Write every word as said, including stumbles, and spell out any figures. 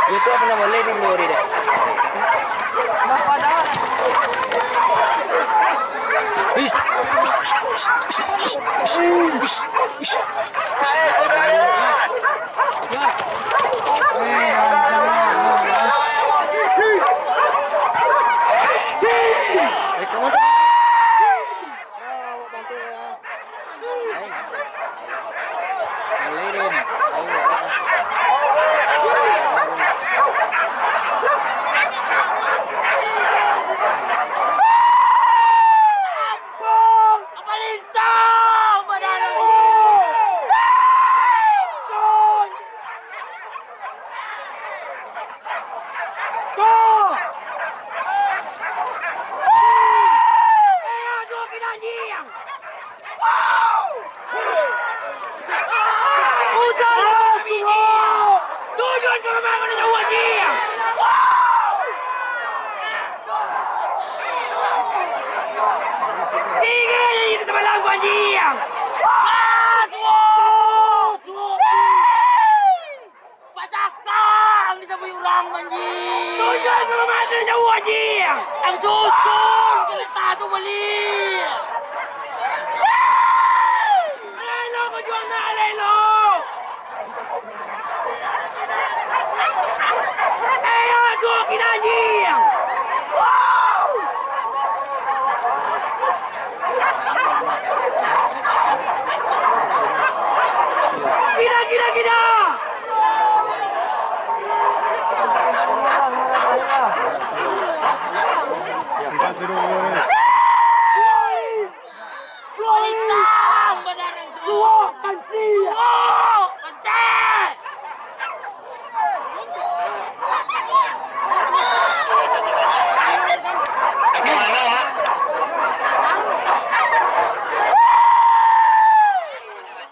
Itu apa nama, lady glory deh. Ish. Tujuan ka rumah ko nyo jauah, anjiang. Tinggi di sabalah ko, anjiang. Pacakang di tabuik urang, anjiang. Tujuan ka rumah ko nyo jauah, anjiang. Ang susun kereta tu baliak. Alah elok, bajuang nak, alah elok. Eh, yo, suok kida, anjiang. Wow! Kida, kida, kida! Suok! Suok! Suok! Suok! Suok!